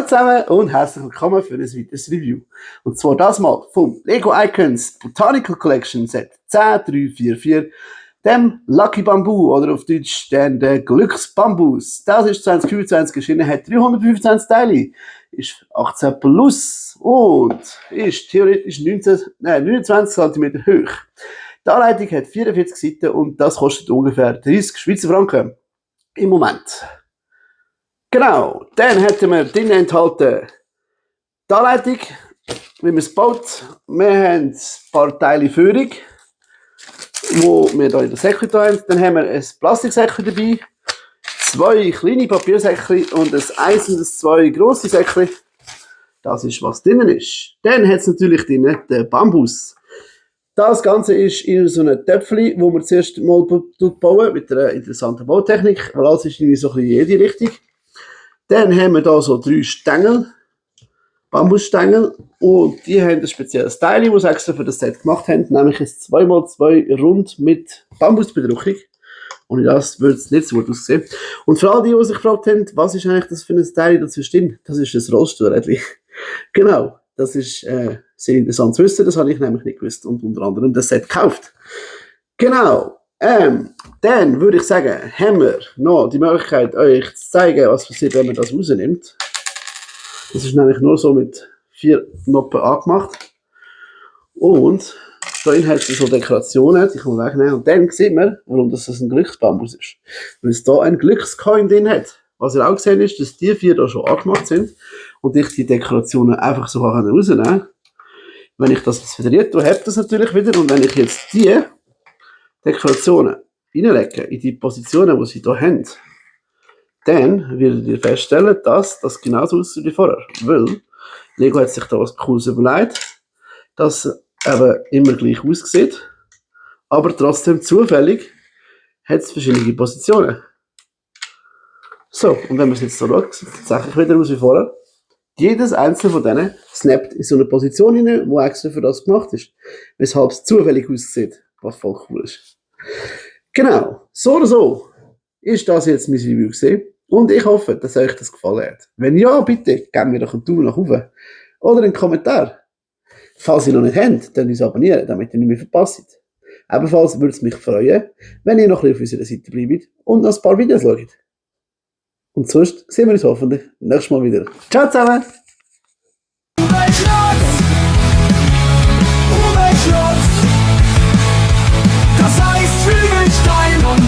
zusammen und herzlich willkommen für ein weiteres Review. Und zwar das mal vom Lego Icons Botanical Collection Set 10344, dem Lucky Bamboo oder auf Deutsch der Glücksbambus. Das ist 2025 erschienen, hat 325 Teile, ist 18 plus und ist theoretisch 29 cm hoch. Die Anleitung hat 44 Seiten und das kostet ungefähr 30 Schweizer Franken im Moment. Genau, dann hätten wir drin enthalten die Anleitung, wie man es baut. Wir haben ein paar Teile Führung, die wir hier in der Säckchen haben. Dann haben wir ein Plastiksäckchen dabei, 2 kleine Papiersäckchen und ein 1 und 2 grosse Säckchen. Das ist, was drin ist. Dann hat es natürlich drin den Bambus. Das Ganze ist in so einem Töpfchen, wo man zuerst mal bauen mit einer interessanten Bautechnik, weil alles ist irgendwie so ein bisschen in jede Richtung. Dann haben wir hier so 3 Stängel, Bambusstängel, und die haben ein spezielles Teil, das sie extra für das Set gemacht haben, nämlich ein 2x2 Rund mit Bambusbedruckung. Und das würde es nicht so gut aussehen. Und für all die sich gefragt haben, was ist eigentlich das für ein Teil dazwischen, das ist ein Rollstuhlrädchen. Genau, das ist sehr interessant zu wissen, das habe ich nämlich nicht gewusst und unter anderem das Set gekauft. Genau. Dann würde ich sagen, haben wir noch die Möglichkeit, euch zu zeigen, was passiert, wenn man das rausnimmt. Das ist nämlich nur so mit 4 Noppen angemacht. Und da hat es so Dekorationen, die kann man wegnehmen. Und dann sieht man, warum das ein Glücksbambus ist. Weil es da ein Glückscoin drin hat. Was ihr auch gesehen ist, dass die 4 da schon angemacht sind und ich die Dekorationen einfach so rausnehmen kann. Wenn ich das federiert tue, habt das natürlich wieder. Und wenn ich jetzt die Dekorationen reinlegen in die Positionen, die sie hier haben, dann werdet ihr feststellen, dass das genauso aussieht wie vorher. Weil Lego hat sich da was Cooles überlegt, dass es eben immer gleich aussieht, aber trotzdem zufällig hat es verschiedene Positionen. So, und wenn man es jetzt so schaut, sieht es tatsächlich wieder aus wie vorher. Jedes einzelne von denen snappt in so eine Position hinein, die extra für das gemacht ist. Weshalb es zufällig aussieht, was voll cool ist. Genau, so oder so ist das jetzt mein Review gewesen. Und ich hoffe, dass euch das gefallen hat. Wenn ja, bitte gebt mir doch einen Daumen nach oben oder einen Kommentar. Falls ihr noch nicht habt, dann uns abonnieren, damit ihr nicht mehr verpasst. Ebenfalls würde es mich freuen, wenn ihr noch ein bisschen auf unserer Seite bleibt und noch ein paar Videos schaut. Und sonst sehen wir uns hoffentlich nächstes Mal wieder. Ciao zusammen! Das heißt Zwiebelstein und